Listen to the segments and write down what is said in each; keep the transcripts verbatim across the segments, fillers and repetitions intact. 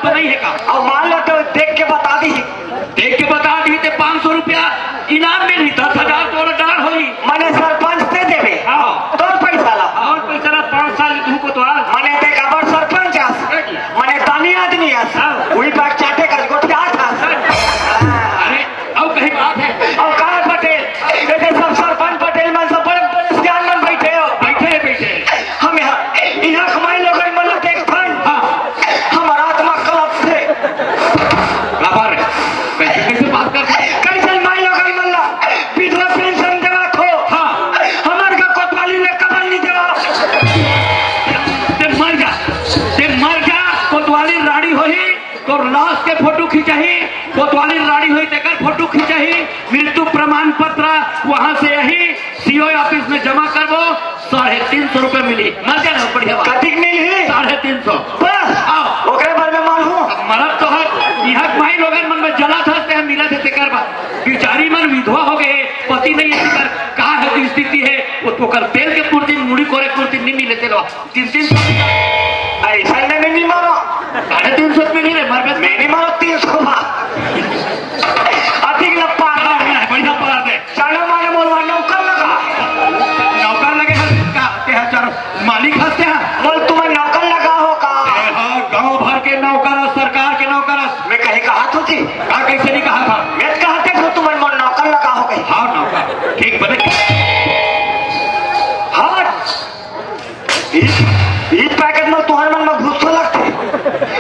तो नहीं है का? अउ मान लो तो देख के बता दी। देख के बता दी ते पाँच सौ रुपया इनाम मिलही, दस हजार तोर डर होही। मने सरपंच दे देबे। हाँ। तोर पैसा ला। और पैसा ला पाँच साल तू कोतवाल। मने ते काबर सरपंच आस। हाँ जी। मने दानी आदमी आस। हाँ। उही बात चाटे कर गोठियात आस। हाँ। अरे, अउ कहीं बात है। अउ का पटेल? ये सब सरपंच पटेल मन सब बड़े बड़े सियान मन बैठे हो। बैठे, बैठे। हम यहाँ, यहाँ कमाई लोगन मन ला देखथन। हाँ। हमर आत्मा कलपथे। काबर? कैसे, कैसे बात करथे? कैसे माई लोगन मन ला विधवा पेंशन देवत हो? हाँ। हमर का कोतवाली ले कबर नहीं देवा। ते मर जा, ते मर जा, कोतवाली राड़ी होही, तोर लाश के फोटो खिंचाही, कोतवाली राड़ी होही, तेकर फोटो खिंचाही, मृत्यु प्रमाण पत्र वहां से यही सीओ ऑफिस में जमा करबो, साढ़े तीन सौ रुपए मिली। मर जाना, बढ़िया बात। कतिक मिलही? साढ़े तीन सौ। बस। आओ। ओकरे बारे में मालूम हो? अब मरद तो है, यहाँ माई लोगन मन में जला था, ते हम मिला थे, तेकर बाद। बेचारी मन विधवा हो गए, पति नहीं है, तेकर का है, स्थिति है, वो तो कर तेल के पूर्ति, मुड़ी कोरे पूर्ति नहीं मिले, तेलो। तीन तीन सौ। ऐसा नहीं, नहीं मारो। साढ़े तीन सौ में नहीं रे, मर गए। मैं नहीं मारो तीन सौ बार। अधिक न पार। हाँ, बढ़िया पार दे। चलो मारे मोर वहाँ नौकर लगा। नौकर लगे हैं, का, के हैं, चार मालिक हंसते हैं। बोल, तुम्हें नौकर लगा हो का? ए, हाँ, गांव भर के नौकर और सरकार के नौकर। मैं कहीं कहा तो थी? हाँ, कैसे नहीं कहा था? मैं कहा थे, तो तुम्हें मोर नौकर लगा हो गई। हाँ, नौकर। ठीक बने। हाँ। ई, ई पैकेट में तुहर मन में घुसो लगथे।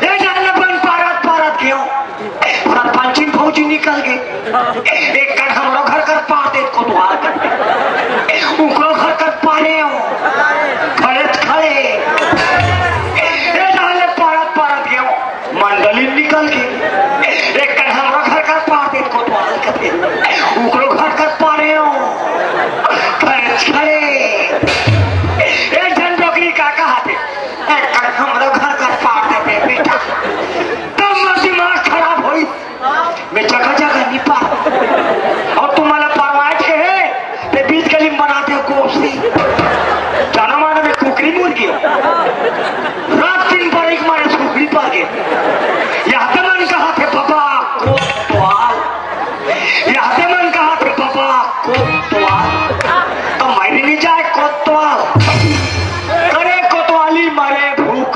ए, जान अपन पारत, पारत गेंव। सरपंचिन फौजी निकल गे। एक कन हमरो घर कर पार देत कोतवाल कर। उकरो घर कर पारे हो। खड़े त खड़े। ए, जान पारत, पारत गेंव। मंडली निकल गे। एक कन हमरो घर कर पार देत कोतवाल कथे। उकरो घर कर पारे हो। खड़े त खड़े। एक झन डोकरी का कहाथे, "ए, कल हमरो घर कर पार देबे बेटा।" तब मोर दिमाग खराब होई, मैं जगह जगह नहीं पार। और तुम्हारा पारवाइट के है, ते बीच गली में बना दे गोसी। जाना माना मैं कुकरी मुर्गी हूँ। रात दिन पर एक मारे सुकरी पर के। यहाँ तो मन कहा थे बाबा कोतवाल। यहाँ ते मन कहा थे, "बाबा, कोतवाल।" तो मैं भी नहीं जाए कोतवाल। करे कोतवाली मरे भूख,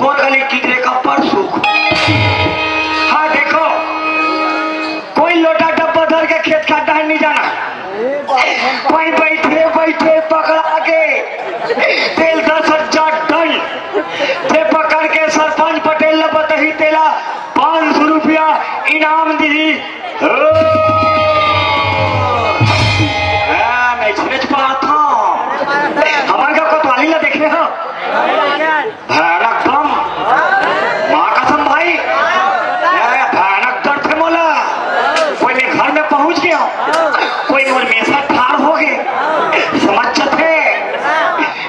खोर गली किधरे का परसुख। हाँ, देखो, कोई लोटा डब्बा धर के खेत खार डहर नहीं जाना। कोई बैठे बैठे पकड़ा के तेल दस हजार टन, ते पकड़ के सरपंच पटेल ल बतही, तेला पाँच सौ रुपया इनाम दिही। ओ! आ, मैं इसने छुपाता हूँ। हमारे का कोतवाली ला देखे हो? भयानक बम। माँ कसम भाई, ये भयानक डर थे मोला। कोई मैं घर में पहुंच गया, कोई मोर मेसा ठार हो गए, समझ जथे।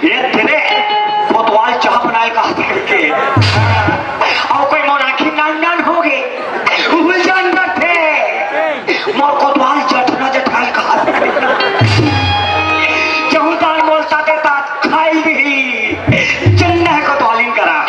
ये तेरे कोतवाल चाह बनाए का करके। अउ कोई मोर आँखी नान नान हो गे, उहू जान डरथे। मोर कोतवाल जठना जठाल कहा। जहूँ दान बोलता देता खाई दी। चन्ना है कोतवालिन करा।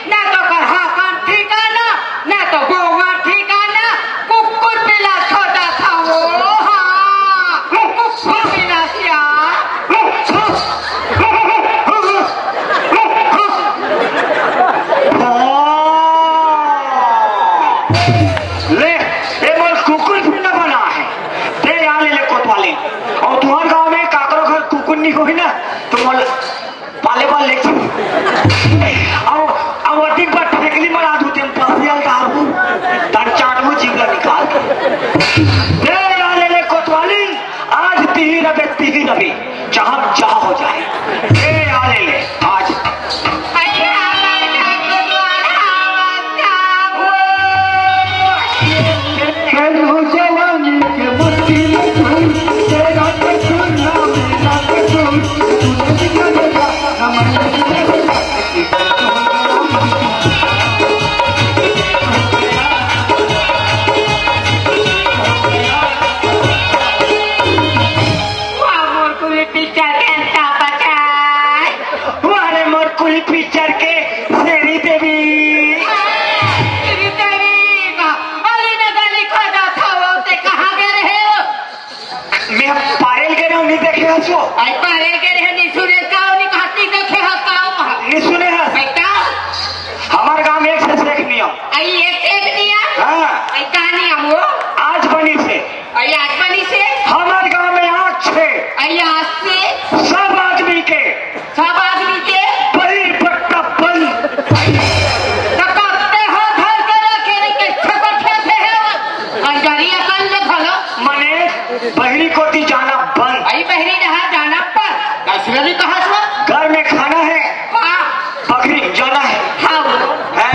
ना तो करहा काम ठिकाना, ना तो गोवा ठिकाना, कुकुर पिला छोटा था वो, हाँ, कुकुर पिला सिया। ले, ए मोर कुकुर पिला बना है। दे यार, ले, ले कोतवाली। और तुम्हारे गांव में काकरो घर कुकुर नहीं होई ना, तो मोर पाले वाले। अब, अब अधिक बार ठेकली मरा दू, तेम पसियल दारू, तन चाटू जीवला निकाल के। दे यार, ले, ले कोतवाली, आज तिही रबे, तिही रबे, जहाँ जहाँ हो जाए। दे यार, ले, ले, आज। अरे, हमार नहीं देखे हस वो? आई पारे के रहे, नहीं सुने का, नहीं कहती देखे हस का, कहा। नहीं सुने हस? बेटा। हमार गांव में एक से एक नियम। आई एक से एक नियम? हाँ। आई का नियम वो? आज बनी से। आई आज बनी से? हमार गांव में आज से। आई आज से? सब आदमी के। सब आदमी के। बहिरी पट्टा बंद। तो करते हो घर के रखे नहीं के छपट से है। अंजरिया कर ले भला। मने बहिरी कोती जाना बंद। आई बहिरी जहाँ जाना पर। असली कहा सो? घर में खाना है। हाँ। बकरी जाना है। हाँ। हाँ।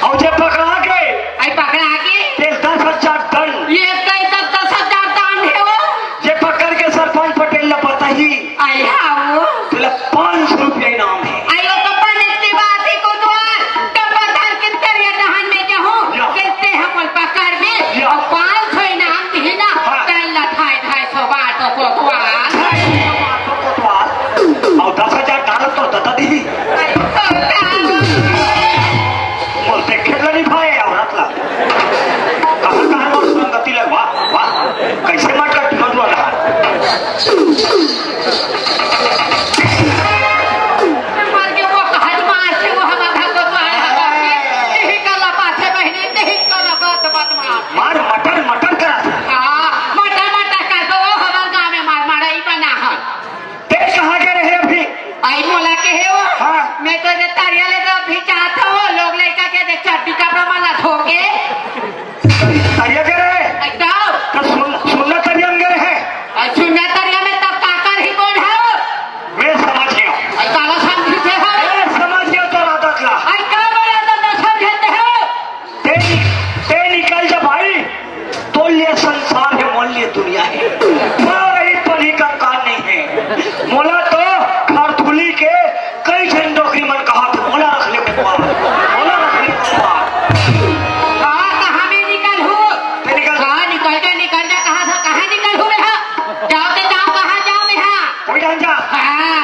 और जब पकड़ा के, आई पकड़ा के? ते दस हजार दंड। ये कई दस, दस हजार दंड है वो। ये पकड़ के सरपंच पटेल ला बताही। आई हाँ वो। तुला पाँच सौ रुपया इनाम है। आई वो तो बने की बात है कोतवाल। तो पधार के तेरे दहन में जाऊँ। या। कहते हम बोल पकड़ में। या। और पाँच सौ इनाम भी ना। हाँ। दंड ढाई, ढाई सौ बात कोतवाल। ढाई सौ बात कोतवाल। और दस हजार डालत तो दता दीदी। आई कोतवाल। बोलते खेल नहीं भाई औरत ला। कहाँ, कहाँ और संगति ले, वाह, वाह। कैसे मटका टिकट वाला है? मर के वो कहत मार से वो हमारा घर को तो आया है। यही कला बात है बहनी, यही कला बात, बात मार। मार मटर, मटर करा था। हाँ, मटर, मटर कर दो, वो हमारा गाँव में मार, मारा ही बना है। ते कहाँ के रहे अभी? आई मोला के हे वो? हाँ। मैं तो इधर तरिया ले तो अभी चाहता हूँ, लोग लड़का के देख चड्डी कपड़ा वाला धो के। तरिया के रहे? आई जाओ। तो सुन, सुनना तरिया में गए हैं? आई सुनना तरिया में तब काकर ही कौन है वो? मैं समझ गया। आई काला समझी से हो? मैं समझ गया तो आदत ला। आई का बोला तो न समझते हो? ते, ते निकल जा भाई, तो लिए संसार है, मोल लिए दुनिया है। पढ़ाई पढ़ी का काम नहीं है। मोला तो खरथुली के कई झन डोकरी मन कहा थे, मोला रख ले कुमार, मोला रख ले कुमार। कहाँ, कहाँ में निकल हूँ? ते निकल। कहाँ निकल जा, निकल जा, कहाँ था, कहाँ निकल हूँ मैं, हाँ? जाओ ते जाओ, कहाँ जाओ मैं, हाँ? कोई ढंग जा। हाँ।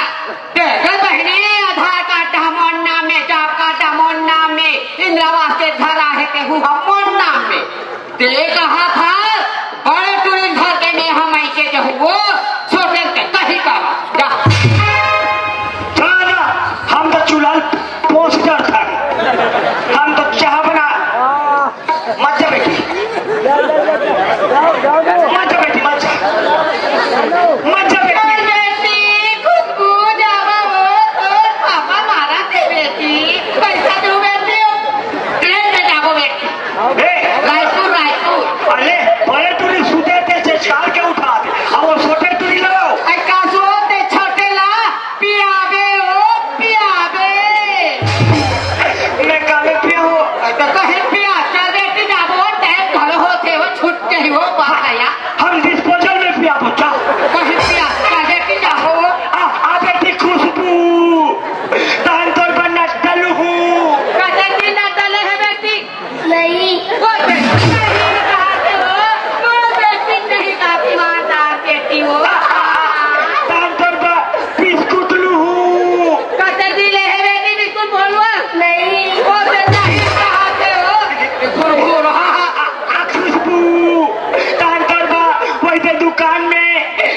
देखो बहनी, आधार कार्ड ह मोर नाम में, जॉब कार्ड ह मोर नाम में, इंदिरा आवास के घर आहे तेहू ह मोर नाम में। ते कहा था, बड़े टूरी घर के में हम ऐसे जो वो, छोटे के कहीं का जा। जाना, हम तो चूल्हा पोंछ डरथन, हम तो चाह बना। मत जा बेटी, मत जा बेटी, मत जा, मत जा बेटी। बेटी, खुशबू, जावा हो, तोर पापा मारा थे बेटी, पैसा दो बेटी, ट्रेन में जाबो बेटी। ए! रायपुर, रायपुर। अरे, बड़े टूरी सुते थे, से चार के उठा दे, अब वो छोटे टूरी लो। आई का सोते छोटे ला, पियाबे ओ पियाबे। मैं काले पिया हो। तो कहीं पिया, चल बेटी जाबो, टाइम भर होते हो, छूट के ही हो, बात आया। हम डिस्पोजल में पिया तो जा। कहीं पिया, चल बेटी जाबो। आ, आ बेटी खुशबू, तान तोर बन्ना डलू हूँ। कदर दिन ना डले है बेटी। नहीं। वो बेटी नहीं कहा थे हो, वो बेटी नहीं काफी मारदार बेटी हो। तान तोर बा बिस्कुट लूहू। कते दिले हे बेटी बिस्कुट बोलवा? नहीं। वो बेटी नहीं कहा थे हो, बोल बोल। आ खुशबू, तान तोर बा वही दुकान में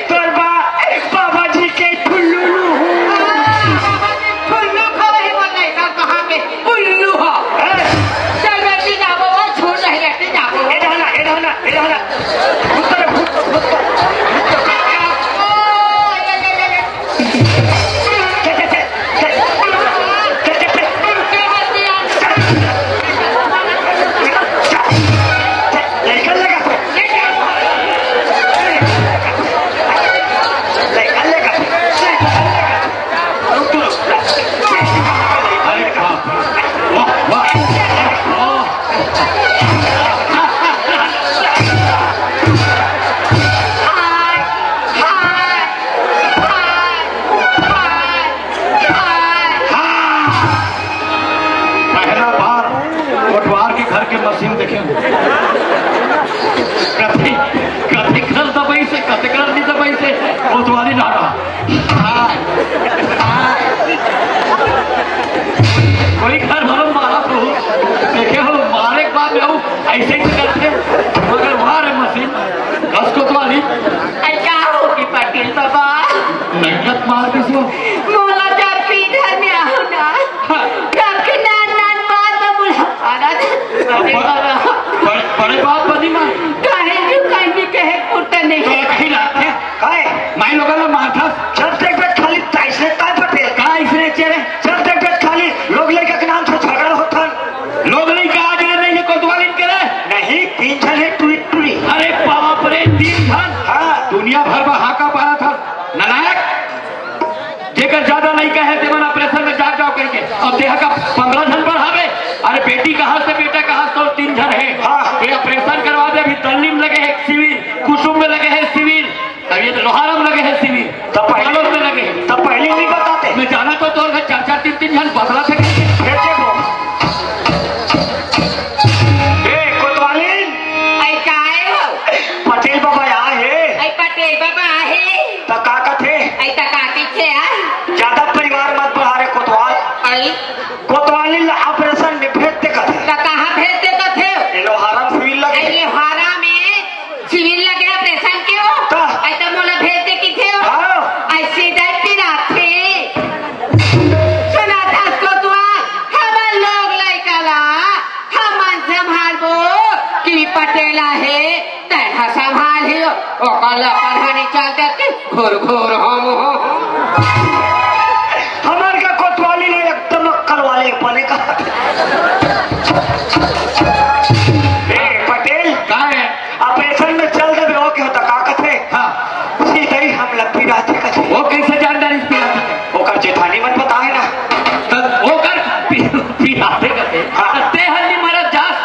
तोर बा बाबा जी के फुल्लू लूहू। बाबा जी फुल्लू खवाही बोल नहीं था, कहाँ के? उल्लू हो। ए! चल बेटी जाबो, वो छोड़ रही बेटी जाबो। ए रहना, ए रहना, ए रहना। भूत रे, भूत, भूत, भूत। ओ, ये, ये, ये, ये। चल, चल, चल, चल। चल, चल, चल। चल, लड़का लगा। लड़का लगा। अरे बाप रे। वाह, वाह, वाह। हाँ। पहला बार कोटवार के घर के मशीन देखे हूँ। कथी, कथी कर दबाई से, कथी कर दी दबाई से, कोतवाली ना रहा। हाय, हाय। कोई घर भरो मारा तो देखे हो, मारे के बाद में वो ऐसे ही करते, मगर वाह रे मशीन, कस कोतवाली, तीन झन। हाँ। दुनिया भर में हाका पारत हस, नालायक। जेकर ज्यादा लइका हे, तेमन ऑपरेशन में जात जाव कहिके। अब देहा का पंद्रह झन बढ़ावे। अरे बेटी कहाँ से, बेटा कहाँ से, तो तीन झन हे। हाँ। तो ये ऑपरेशन करवा दे। अभी तलनी में लगे हे शिविर, कुसुम में लगे हे शिविर, तब ये लोहारा में लगे हे शिविर, तब पहले, बालोद में लगे हे। तब पहले नहीं बताते। मैं जाना तो तोर घर चार चार तीन तीन झन बदला थे। भेजे को। ए, कोतवालिन। ऐ काय हो? पटेल बाबा आए हे। ऐ पटेल बाबा आए हे। त का कथे? ऐ त का कथे आए? ज्यादा परिवार मत बढ़ा रे कोतवाल। ऐ? कोतवालिन ला ऑपरेशन में भेज दे कथे। त कहाँ भेज दे कथे? ए लोहारा में शिविर लगे। ऐ लोहारा में शिविर लगे ऑपरेशन के हो? त? ऐ त मोला भेज दे कथे हो? हाँ। ऐ सीधा पिराथे। सुना था कोतवाल, हमर लोग लइका ला हमन संभालबो कि पटेल आए हे, तैं ह संभाल ही, ओकर लकड़हानी चल देती, घुर घुर हम हो। हमर का कोतवालिन एकदम अक्कल वाले बने का। ए, पटेल, का हे? ऑपरेशन में चल देबे, ओ के होता का कथे? हाँ। सीधे ही हम लग पिराथे कथे। वो कैसे जान डारिस पिराथे? ओकर जेठानी मन बताए ना। त ओकर पि-, पिराथे कथे। हाँ। त ते हल्दी मरत जास,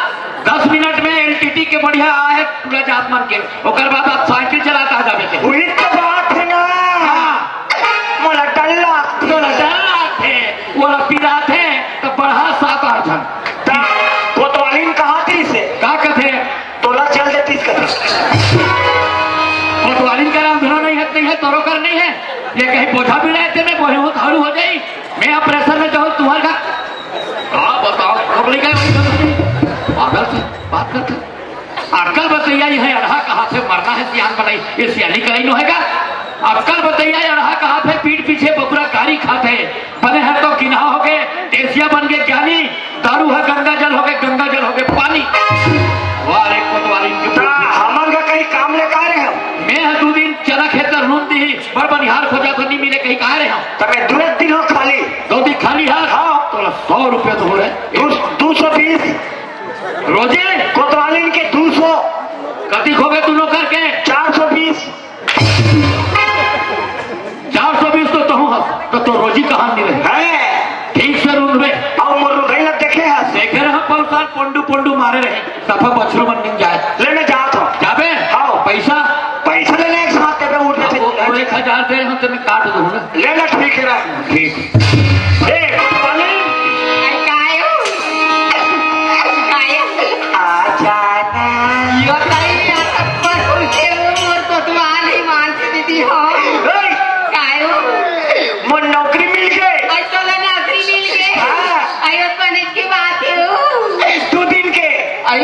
दस मिनट में एलटीटी के बढ़िया आए हे, पूरा जात मन के। ओकर बाद आप साइकिल चलाता जाबे के। वही तो बात हे ना। हाँ। मोला डर लागथे। मोला डर लागथे। ओला पिराथे, त बढ़ा सात आठ झन। त कोतवालिन कहा थी से? का कथे? तोला चल देतीस कथे। कोतवालिन का रामधुरा नहीं हे, नहीं हे, तोरो कर नहीं हे। ये कहीं बोझा भी लाए थे, मैं बोहे हूँ, थारू हो जाई। मैं ऑपरेशन में जाऊँ, तुम्हारे घर। हाँ, बताओ, अब ले गए भाई, पागल से बात करते। अक्कल बतैया ये हे, अड़हा कहा थे, मरना हे, सियान बनाई, ये सियानी कराई नो हे का? अक्कल बतैया ये अड़हा कहा थे, पीठ पीछे बकुरा कारी खाथे। बने हे तो किन्हा हो गए, देसिया बन के ज्ञानी, दारू ह गंगा जल होगे, गंगा जल होगे पानी। वाह रे कोतवालिन के त हमन का कहीं काम ले का रे हम? मैं ह दू दिन चना खेत ल रूंद दी, बड़ बनिहार खोजा तो नहीं मिले, कहीं कहा रे हम? त मैं दू एक दिन हो खाली। दो दिन खाली हाथ? हाँ। तोला सौ रुपया तो हो रहे। दू, दू सौ बीस। रोजे? कोतवालिन के दू सौ। कति हो गए दोनों करके? चार सौ बीस। चार सौ बीस तो तहूँ हस, त तोर रोजी कहाँ नहीं रहे? हैं? ठीक से रूंदबे। अउ मोर रुंधई ला देखे हस? देखे रहा, पउर साल पोंडू पोंडू मारे रहे, सफा बछरू मन निम जाए। ले मैं जात हूँ। जाबे? हाँ। पैसा? पैसा ले ले, एक साथ देबे, उठ के वो, वो एक हजार दे रहे हम, तेमें काट दूँ ना। ले ले, ठीक हे ना। ठीक। ए, पानी। आई कायो? कायो? आ जाना। यो ताई, आ तक पर उनके मोर कोतवाल ही मान से दीदी हो। ए! कायो? मोर नौकरी मिल गए। आज तोला नौकरी मिल गए। हाँ। आयो पने की बात हो। दो दिन के। आई,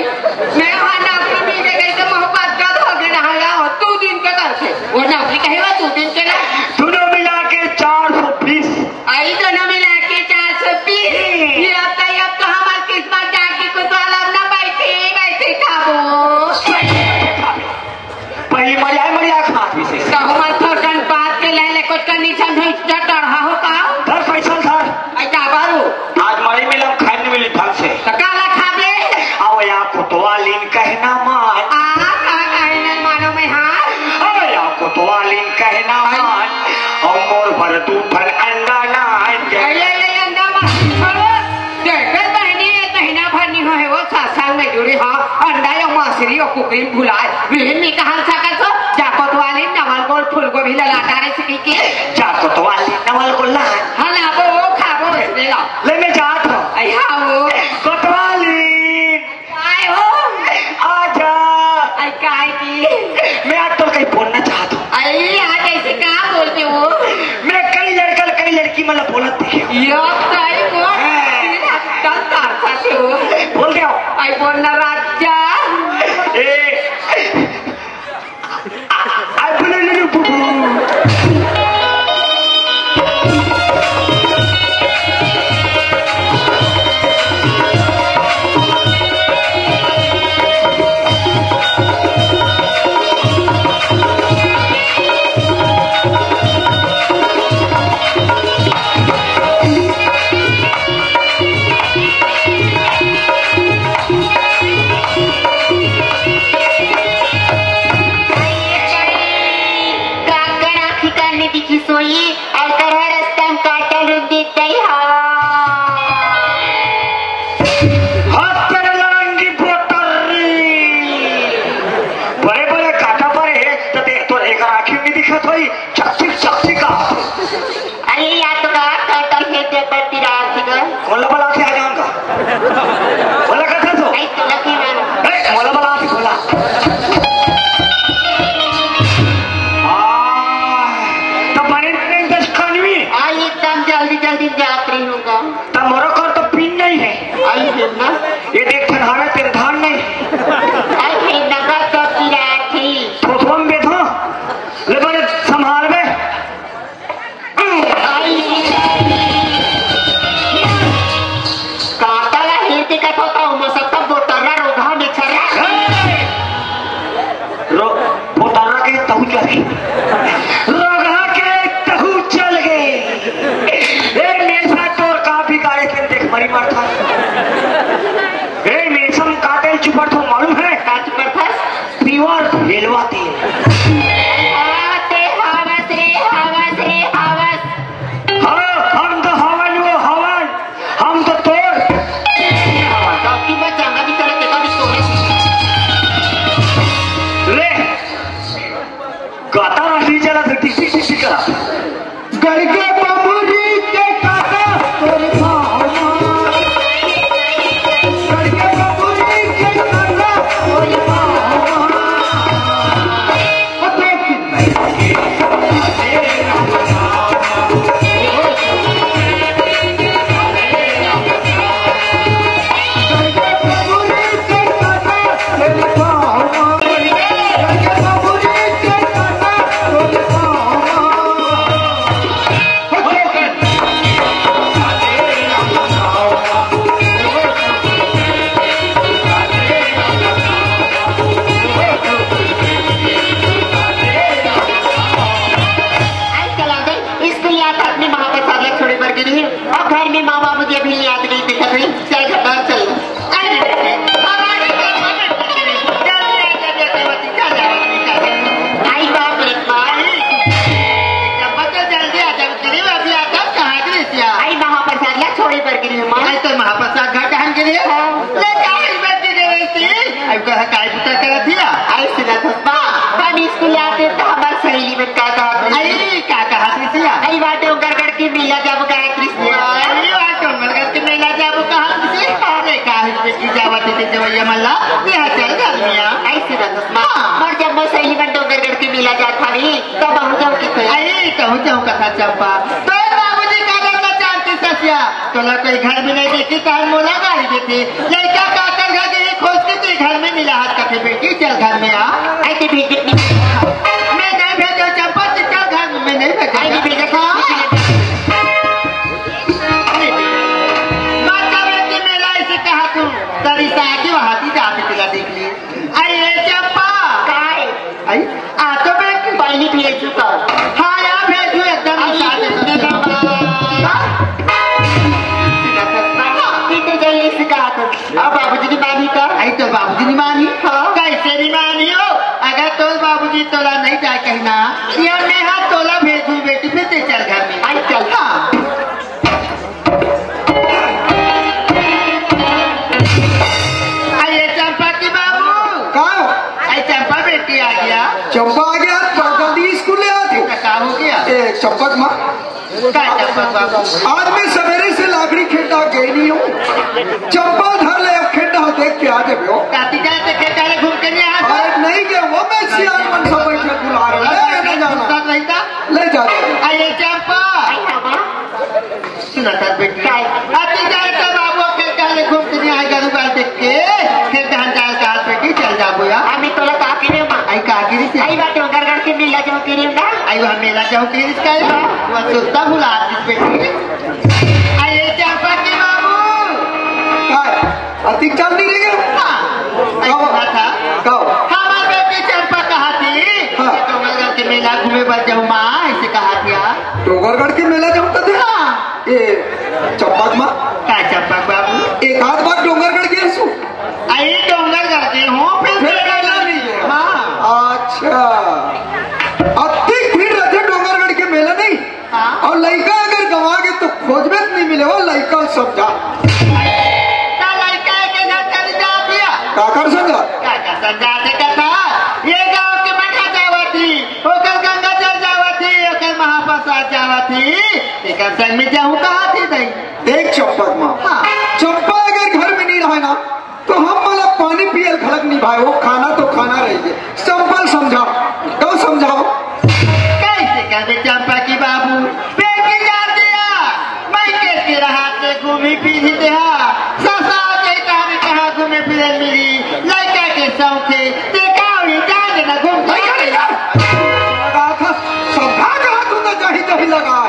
मैं वहाँ नौकरी मिल गई तो महू बात कर हो गए ना, हाँ, दो दिन के करके। वो नौकरी कहे हुआ दो दिन के ना। दोनों मिला के चार सौ बीस। आई दोनों मिला के चार सौ बीस। ये अब तो, अब तो हमार किस्मत जाके कुछ वाला ना बैठे, बैठे खाबो। पहली मरिया, मरिया खात भी से। तो हमार थोड़कन बात के ले ले, कुछ कंडीशन है, इतना डर हो का? धर पैसा धर। आई का बारू? आज मरी मिलम, खाए नहीं मिली ढंग से। तो काला खाबे? आओ या कोतवालिन कहना मान। आ, का कहे नहीं मानो मैं, हाँ? आओ या कोतवालिन कहना मान। और मोर भर दू भर अंडा ना आए। ये, ये, ये अंडा मान। छोड़ो। देखे बहनी, ये महीना भर नहीं होए, वो सात साल में जुड़ी, हाँ। अंडा या मासरी या कुकरी भुलाए। विहिन नहीं कहाँ सकत हो? जा कोतवालिन नवल गोल फूल गोभी लला डारे से की। जा कोतवालिन नवल गोल ला। हाँ, लाबो, खाबो, इसने ला। ले मैं जात हूँ। आई हाँ वो। कोतवालिन। आए हो? आजा। आई काय की? मैं आज तो कहीं बोलना चाहता हूँ। आई, आज ऐसे क्या बोलते हो? मैं कई लड़का, कई लड़की मतलब बोलत देखे हूँ। यो, सही बोल। हाँ। तेरा कल तार साथे हो। बोल दे। आई बोलना राजा। ए। कोई अलकरहा रस्ता म काटल रुंदी तई हवा। हाथ तेरे लड़ंगी बोतर्री। बड़े बड़े काटा परे हे, त देख तो एक आँखी नहीं दिखत होई, चकचिक चकचिक का। अरे या तो का काटल हे ते पट्टी रात के। कोला बला के आ जाऊंगा। बोला कथा तो। नहीं तो लकी मानो। ए, बोला, बोला, आप ही बोला। आ, तो बने नहीं दस कानवी। आ, एकदम जल्दी, जल्दी जात रही हूँ गा। तो मोरो कर तो पिन नहीं है। आई फिर ना। ये देख, ठंडा में तेल धान नहीं। आई फिर ना, का तो पिरा थी। थोथवा में बेधा। ले बने संभाल में। काटा ला हेर के कथो ता, ओमा सत्ता बोतर्रा रोगहा में छर्रा। रो-, बोतर्रा के तहु चल गई। रोगहा के तहु चल गई। ए, मेसा तोर का बिगाड़े के देख मरी मरथा। ए, मेसा म काटे चुपड़ तो मालूम है? का चुपड़ था? प्योर भेलवा तेल। आ, ते हवस रे, हवस रे, हवस। हाँ, हम तो हवन, वो हवन, हम तो तोर। डॉक्टर बा चंगा भी चले, देखा भी तोरे। ले, गाता रही चला तो टिक टिक टिक टिक करा। गड़के बबुरी के काका तोर भावना। गड़के बबुरी के काका तोर भावना। आजकल आते स्कूल ला त अपने महाप्रसाद ला छोड़े बर गे रही, अउ घर में माँ बाबू जी अभी याद नहीं दिखत रही। चल घर बाहर चल। अरे, हमारी घर में बैठी रही। चल, चल, चल, चल, चल, चल, चल, चल। आई बाप रे बाप। जब बच्चा जल्दी आ जाओ, गरीब अभी आता कहाँ गिरी सिया? आई महाप्रसाद ला छोड़े बर गिरी माँ। आई तो महाप्रसाद घर कहाँ गिरी? हाँ। ले काहे बैठी रे वैसी? अब कहा काय पुता कर दिया? आई सुना तो बा, हम स्कूल आते तो हमार सहेली मन का कहा थी? आई का कहा थी सिया? आई बाटे डोंगरगढ़ के मेला जाबो कहा थी सिया। आई बाटे डोंगरगढ़ के मेला जाबो कहा थी सिया? अरे काहे बेटी जावत थे जवैया मल्ला? यहाँ चल घर में आ। आई सुना तो बा, हाँ। और जब वो सहेली मन डोंगरगढ़ के मेला जात हवी, तब हम जाओ के कहे। आई कहूँ जाऊँ कथा चंपा। तो बाबूजी का करना चाहती ससिया? तोला कोई घर में नहीं देखी, तहन मोला गाली देथे। लइका काकर घर के खोज के ते घर में मिला हाथ कथे, "बेटी, चल घर में आ।" आई ते भेज देती। मैं नहीं भेजो चंपा, ते चल घर में, मैं नहीं भेजो। आई नहीं भेजो। हाँ। माता बेटी मेला ऐसे कहा तू, तरी सागी वहाती जाती तुला देख ली। अरे चंपा। काय? आई, आ तो बेटी। पहली भेज चुका। हाँ यार, भेजू एकदम आई, साथ में। हाँ? ये तो जल्दी से कहा था। अब बाबूजी नहीं मानी का? आई तो बाबूजी नहीं मानी। हाँ। कैसे नहीं मानी हो? अगर तोर बाबूजी तोला नहीं जाए कहना, या मैं हाँ तोला भेजू बेटी, फिर ते चल घर में। आई चल। हाँ। अरे चंपा के बाबू। का? अरे चंपा बेटी आ गया। चंपा आ गया, तो जल्दी स्कूल ले आते। तो का हो गया? ए, चंपक माँ। का चंपक बाबू? आज मैं सवेरे से लाकड़ी खेड्डा गए नहीं हूँ। चंपा धर ले, अब खेड्डा देख के आ जाबे हो। काती जाए तो खेड्डा ले घूम के नहीं आ? अरे नहीं गए, वो मैं सियान मन सब बैठे बुला रहे हैं, ले, ले जाना। साथ रहता? ले जा, ले जा। अरे चंपा। सुना था बेटी। काय? अति जाए तो बाबू के काले घूम के नहीं आए, गरू गाय देख के, फिर कहाँ जाए कहा बेटी, चल जा बुआ। अभी तोला का के रे माँ? आई का के रे से? आई बाटे डोंगरगढ़ के मेला जाओ के रे ना? आई वहाँ मेला जाओ के रे इसका है? वहाँ सुस्ता भुला दी बेटी। आई ये चंपा के बाबू। काय? अति चल नहीं रही है? हाँ। आई कहो। सुना था? कहो। हमारे बेटी चंपा कहा थी? हाँ। डोंगरगढ़ के मेला घूमे बर जाऊँ माँ, ऐसे कहा थी आप। डोंगरगढ़ के मेला जाऊँ तो दे? हाँ। ए, चंपक माँ। का चंपक बाबू? एक आध बार डोंगरगढ़ गए सु। अरे डोंगरगढ़ गए हूँ, फिर फिर मेला मेला नहीं गए। हाँ। अच्छा। अतिक भीड़ रहते डोंगरगढ़ के मेला नहीं? साथ जावत ही, तेकर संग में जाहूं कहात ही दई। देख चंपक माँ, हाँ। चंपा अगर घर में नहीं रहे ना, तो हम वाला पानी पियल घलक नहीं भाई, वो खाना तो खाना रही है। चंपल समझाओ, तो समझाओ। कैसे कर दे चंपा की बाबू, बेटी जान दिया, मैं के के रहा के घूमी फिरी देहा, ससा के कहां कहां घूमे फिरे मिली, लड़का के शौक है, देखा हुई जान न घूम लगा था, समझा कहा तू तो जही जही लगा,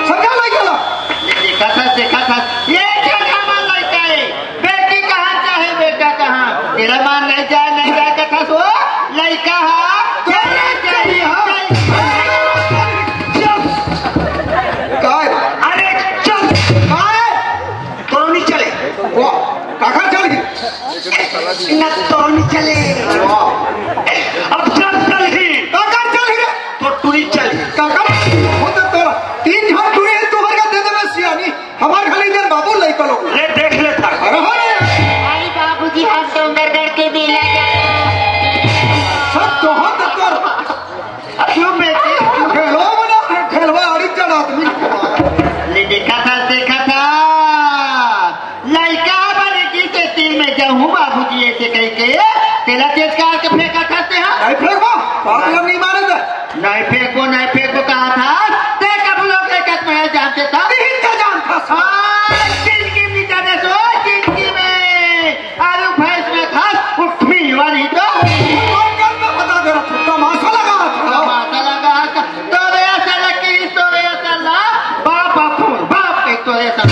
समझा नहीं चला। ये देखा था, देखा था, ये क्या ड्रामा लड़का है? बेटी कहाँ चाहे बेटा कहाँ? तेरा माँ नहीं जाए, नहीं जाए कथा सो लड़का हा, चले चली हा। चुप। काय? अरे चुप। काय? तो नहीं चले। वाह, काका चल गई। न तो नहीं चले। वाह। अब जब चल ही। काका चल गई। तो टूरी चल ही। काका, वो तो तोरा तीन झन टूरी है, तू हर का दे दे बस सियानी। हमार खाली इधर बाबू लइका लोग। ले देख ले था। अरे हो रे। आई बाबूजी, हम डोंगरगढ़ के मेला जाना। सब तो हाथ कर। क्यों बेटी? क्यों खेलो बना? खेलवा आड़ी चढ़ा आदमी। ले देखा था, देखा था। लइका बने की से तीन में जाऊं बाबूजी ऐसे कह के। तेला तेज कार के फेंका था ते, हाँ? नहीं फेंकबो, बाप लोग नहीं माने थे। नहीं फेंको, नहीं फेंको कहा था। ते कब लोग के कत में जानते था? नहीं तो जानता था। हाँ, जिंदगी में जाने सो, जिंदगी में। आलू भैंस में था, उठमी हुआ नहीं तो। कौन कौन में बता दे रहा था? तमाशा लगा रहा था। तमाशा लगा रहा था। तो रे ऐसा लगी, तो रे ऐसा ला। बाप बापू, बाप के तो ऐसा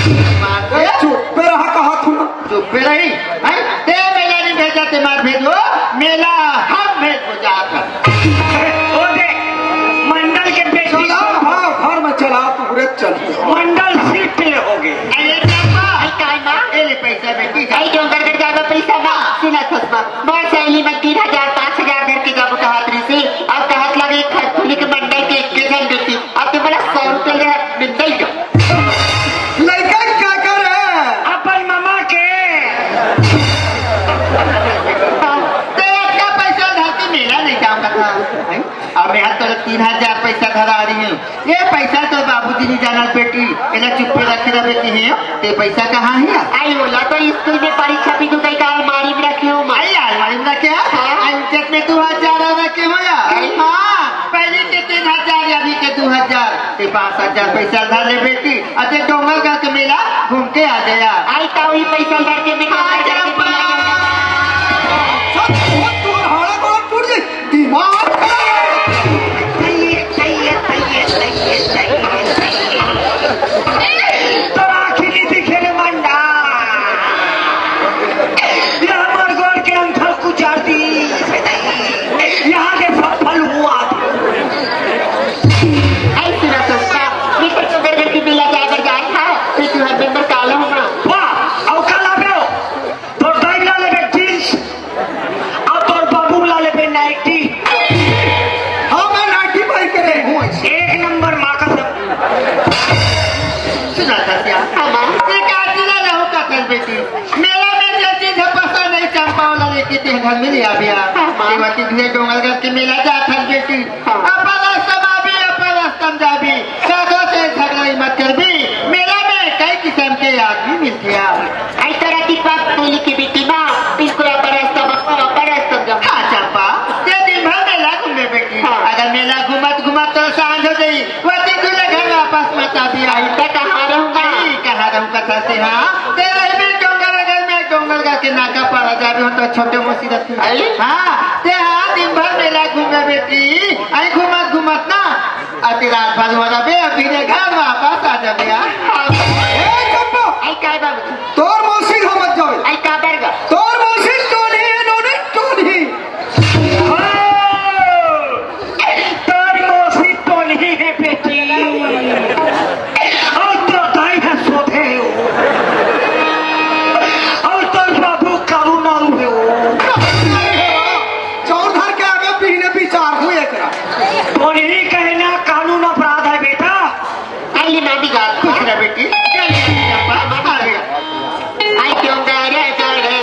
मार दे। ए, चुप पे रहा कहा था। चुप पे रही। हैं? ते मेला नहीं भेजा, ते मार भेजो। मेला हम भेज बुझा कर। ओ दे, मंडल के बेटी। चला, हाँ, घर में चला, तू पूरे चल। मंडल सीट ले होगे। अरे चंपा, आई काय माँ? ए ले पैसा बेटी, जा। आई डोंगरगढ़ जाबे पैसा बा, सुना थस बा। बहुत सहेली में तीन हजार, पाँच हजार धर के जाबो कहत रही से, अब कहत लगे खरखुली के मंडल के एक के जन बेटी। अब तो बोला सौ रुपये ले, मिलता ही क्यों? लड़का क्या कर रहा है? अपन मामा के। तेरा क्या पैसा धरती मेला नहीं जाऊंगा था। अब मैं तोला तीन हजार पैसा धरा रही हूँ। ये पैसा तो बाबूजी नहीं जाना बेटी, एला चुप्पे रखे रहे बेटी है। ते पैसा कहाँ है? आई ओला तो स्कूल में परीक्षा भी तो कई का अलमारी में रखे हो माँ। आई अलमारी में रखे है? हाँ। आई उनके में दो हजार रखे हो या? आई। हाँ, पहले के तीन हजार, अभी के दो हजार। ते पाँच हजार पैसा धर ले बेटी, अते डोंगरगढ़ के मेला घूम के आ गया। आई तो वही पैसा धर के मैं हाँ, डोंगरगढ़ के मेला गया। सब बहुत तोर हाड़ा गोड़ा टूट गई। दिमाग खराब। सही है, सही है, सही है, सही है, सही है, सही है। तोरा आँखी नहीं दिखे रे मंडा। ये हमार गोड़ के अंतर कुचार दी। यहाँ के सब फल हुआ। ऐसी ना सोचता, मिस्टर चंद्रगढ़ की बिल्ला जाकर जाए था, फिर तू हर दिन भर काला होना। वाह, और काला बे हो। तोर दाई ला लेबे जींस, अब तोर बाबू ला लेबे नाइटी। हाँ, मैं नाइटी पाई करे हूँ ऐसे। एक नंबर माँ कसम। सुना था क्या? हाँ, माँ। ये काटी ला रहू का था बेटी। मेला में जो चीज है पसंद नहीं, चंपा वाला लेके ते घर में ले आ गया। हाँ, माँ। ये बात तुझे डोंगरगढ़ के मेला जा था बेटी। हाँ। अपन रास्ता में भी, अपन रास्ता में जा भी। साधो से झगड़ा ही मत कर भी। मेला में कई किस्म के आदमी मिलते हैं। आई तोरा की बात बोली की बेटी माँ, बिल्कुल अपन रास्ता बा, अपन रास्ता जा। हाँ चंपा, ते दिन भर मेला घूमे बेटी। हाँ। अगर मेला घूमत घूमत तो सांझ हो जाई, वो दिन दूल्हे घर वापस मत आ दिया। आई तो कहाँ रहूँगा? आई कहाँ रहूँगा था से, हाँ? ते रही में डोंगरगढ़ में, डोंगरगढ़ के नाका पड़ा जा रही हो तो छोटे मोसी रहती। आई? हाँ, ते हाँ दिन भर मेला घूमे बेटी, आई घूमत घूमत ना, अति रात भर हो रहा बे, अभी ने घर वापस आ जा बे, हाँ। ए चंपा, आई काय बाबू? तोर मौसी घर मत जावे। आई काबर गा? तोर मौसी टोनी है, नोनी टोनी। हाँ, तोर मौसी टोनी है बेटी। और तो दाई है सोधे हो। और तोर बाबू कारू नारू है हो। चौधर के आगे पीने विचार हुए एकरा। टोनी कहना कानून अपराध है बेटा। अगली माँ भी गात खुश रह बेटी। जय श्री राम। आई क्यों गा रे गा रे।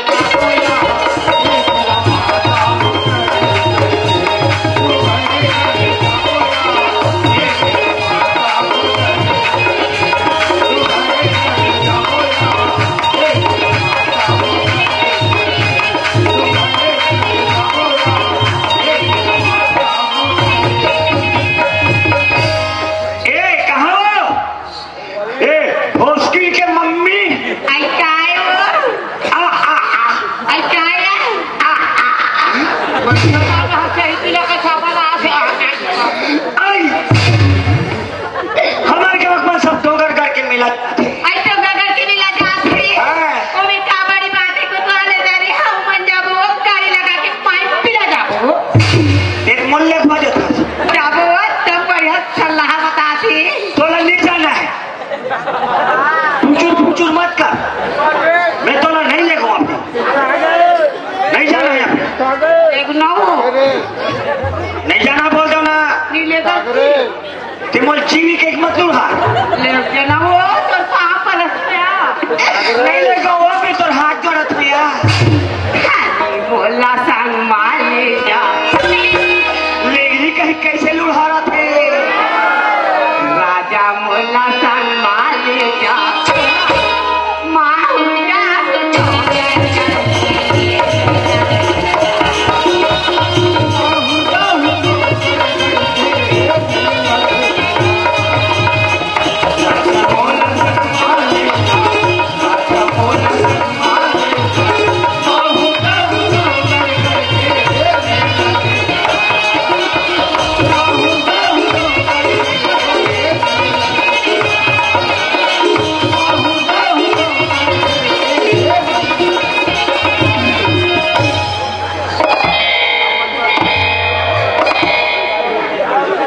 नहीं जाना बोल दो ना। नहीं लेगा। ते मोर जीवी के एक मतलब हा। ले जाना वो तो सांप परस गया। नहीं लेगा वो भी तोर हाथ जोड़त भैया। बोला संग माली जा। लेगली कहीं कैसे लुढ़ारा थे। राजा मोला संग माली जा। माहुजा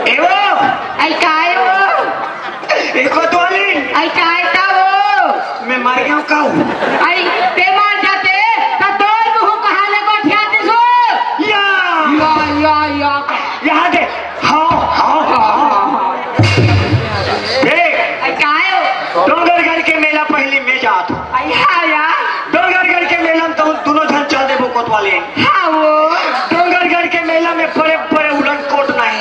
ए वो, आई काय वो? ए कोतवाली। आई काय का वो? मैं मर गया हूँ का हूँ? आई ते मर जाते तो तोर मुंह कहाँ ले गोठियाते सो? या। या, या, या। यहाँ दे। हाँ, हाँ, हाँ, हाँ। देख, आई काय हो? डोंगरगढ़ के मेला पहली मैं जात हूँ। आई हाँ यार। डोंगरगढ़ के मेला में तो दोनों झन चल देबो कोतवाली। हाँ वो। डोंगरगढ़ के मेला में बड़े बड़े उलन कोट नहीं।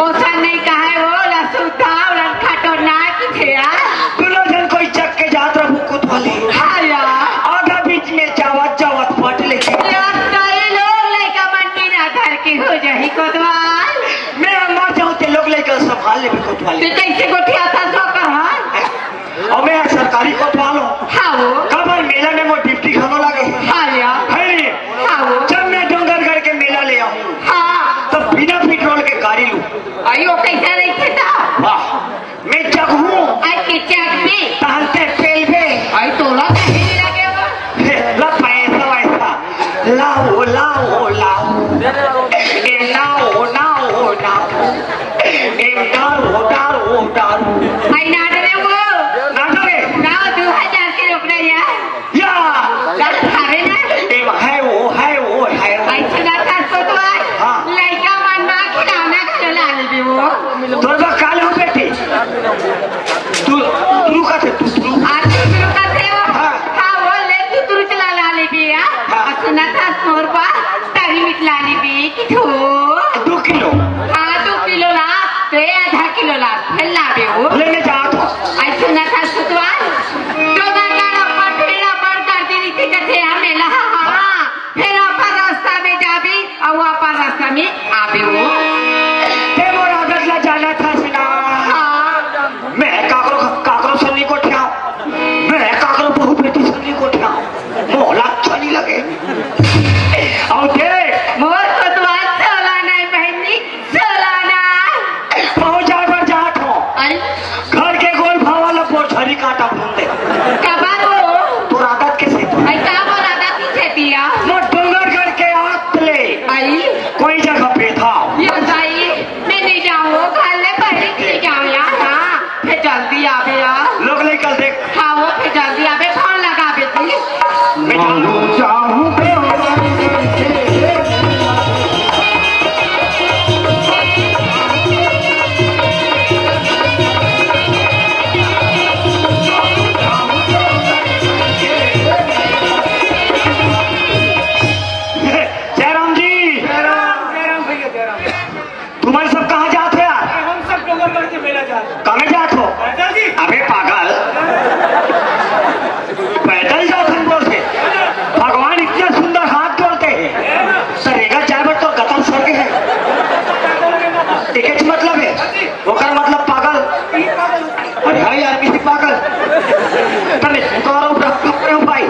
ओसन नहीं कहे वो, लसुता उलन खटो ना की थे यार। दोनों झन कोई चक के जात रहू कोतवाली। हाँ यार। आधा बीच में जावत जावत फट ले। यार, कई लोग लइका मन बिना घर के हो जाही कोतवाल। मैं मर जाऊं ते लोग लइका संभाल लेबे कोतवाली। ते कैसे गोठियाथा सो कहा? अउ मैं सरकारी कोतवाल हूँ। हाँ वो। काबर मेला में मोर ड्यूटी घलो लागे। हाँ यार। है नी? हाँ वो। जब मैं डोंगरगढ़ के मेला ले आऊँ, हाँ। तो बिना पेट्रोल के गाड़ी लूँ। अयो, कैसा नहीं खेता? वाह, मैं जगहूँ। आई के जगबे। तहन ते पेलबे। आई तोला कहीं नहीं लगे वो। हे, ला पैसा वैसा। लाओ, लाओ, लाओ। ए, लाओ, लाओ, लाओ। ए, दारू, दारू, दारू। आई ना डरे वो। ना डरे? ना, दो हजार के रोक रहा यार। या। चल, खावे ना। ए, है वो, है वो, है वो। आई सुना था कोतवाल। हाँ। लइका मन मा खिलौना घलो ला लेबे वो। तोर बा काल हो बेटी। तू, तू का थे, तू, तू। आ, तू, तू का थे वो। हाँ। हाँ, वो ले, तू, तू चला ला लेबे यार। हाँ। आ, सुना था तोर बा तरी मिट ला लेबे कि थो। दो किलो। हाँ, दो किलो ला, ते आधा किलो ला, फिर लाबे वो। ले, मैं जात हूँ। आई सुना था सुतवाल। तो ना कर अपन, फिर अपन कर दी रीति कथे हमें ला, हाँ। फिर अपन रास्ता में जाबी, अउ अपन रास्ता में आबे वो। ते मोर आदत ला जाना था सुना। हाँ। मैं काकरो, काकरो संग नहीं गोठियाव। मैं काकरो बहू बेटी संग नहीं गोठियाव। मोला अच्छा नहीं लगे। अउ देख। मोर कोतवाल चला नहीं बहनी। चलाना। पहुंच जाए बर जात हो। अरे। घर के गोल भावा ला पोछरी काटा भून दे। कबर हो? तोर आदत के सेती। आई का बोल आदत की खेती या? मोर डोंगरगढ़ के आत ले। आई। कोई जगह पे था। ये बताइए, मैं नहीं जाऊँ, घर ले पहले चले जाऊँ यार, हाँ, फिर जल्दी आवे यार। लोग लेकर देख। हाँ, वो फिर जल्दी आवे, फोन लगावे थी। मैं जाऊँ। जयराम जी। जयराम, जयराम भैया, जयराम। तुमन सब कहाँ जात हो यार? अरे, हम सब डोंगरगढ़ के मेला जात हो। कमे जात हो? पैदल जी। अबे पागल, पैदल जात हन बोलथे। भगवान इतना सुंदर हाथ जोड़ते हैं, तो रेंगत जाए बर तो गतर स्वर्ग है। एकेच मतलब है, ओकर मतलब पागल। अरे हाँ यार, किसी पागल। तने तो और भाई।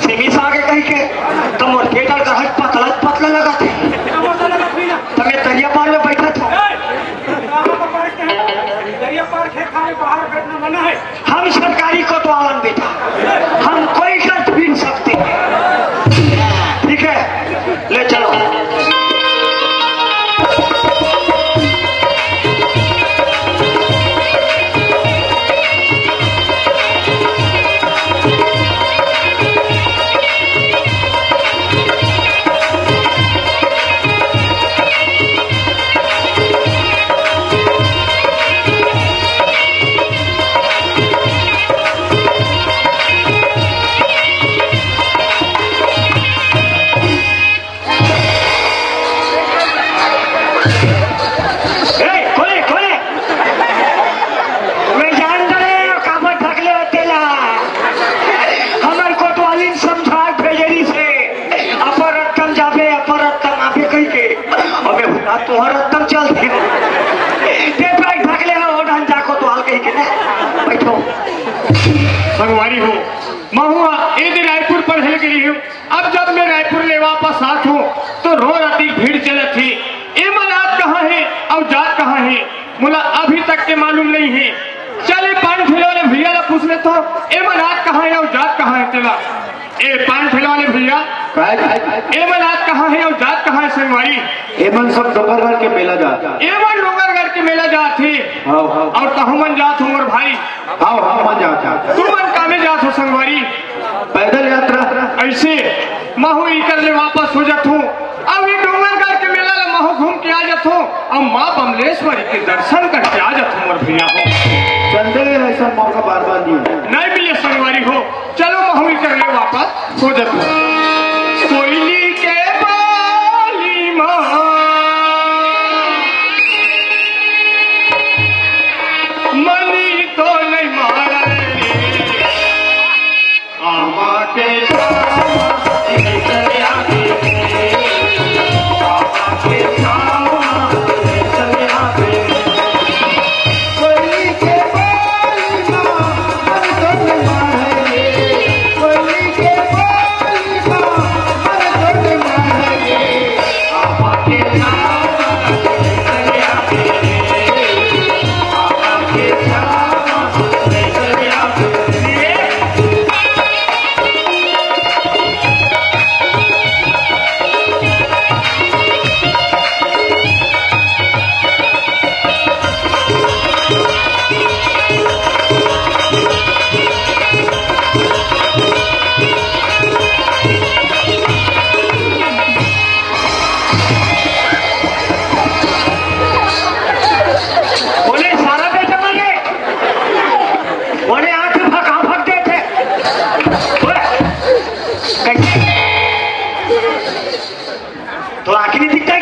सिमी सागे कहि के, त मोर पेट अउ गरज पतला पतला लगत हे। त मैं तरिया पार में बैठत हूँ। दरिया पार खेत खाने बाहर बैठना मना है। हम सरकारी कोतवालन बेटा, हम कोई गलत भी सकते हैं। ठीक है, ले चलो। संगवारी हो, महूँ एदे रायपुर पढ़े ल गे रहेंव। अब जब मैं रायपुर ले वापस आत हँव, तो रोज अतिक भीड़ चलत हे। एमन आत कहाँ हे अउ जात कहाँ हे, मोला अभी तक के मालूम नइ हे। चल, ए पान ठेला वाले भैया ला पूछ लेथँव, एमन आत कहाँ हे अउ जात कहाँ हे तेला। ए पान ठेला वाले भैया, काय? एमन आत कहाँ हे अउ जात कहाँ हे संगवारी? एमन सब डोंगरगढ़ के मेला जात। एमन डोंगरगढ़ के मेला जात हे। हव, हव। अउ तहूँ मन जात हो मोर भाई। हव, हव, हमन जात हन। तुमन कामे जात हो संगवारी? पैदल यात्रा। अइसे महूँ इकर ले वापस हो जात हँव। अउ ए डोंगरगढ़ के मेला ला महूँ घूम के आ जात हँव। अउ माँ बमलेश्वरी के दर्शन करके आ जात हँव मोर भैया हो। चंदे, अइसन मौका बार बार नइ मिले संगवारी हो। चलो महूँ इकर ले वापस हो जात हँव। कोयली के बाली माँ मनी तो नइ मारे। आमा के छाँव में चले आगे। आमा के छाँव में चले आगे। कोयली के बाली माँ मनी तो नइ मारे। कोयली के बाली माँ मनी तो नइ मारे। बोले सारा बेटा मने, बोले आँख फका फक देथे। बोले, कैसे? तो आँख नहीं दिखता है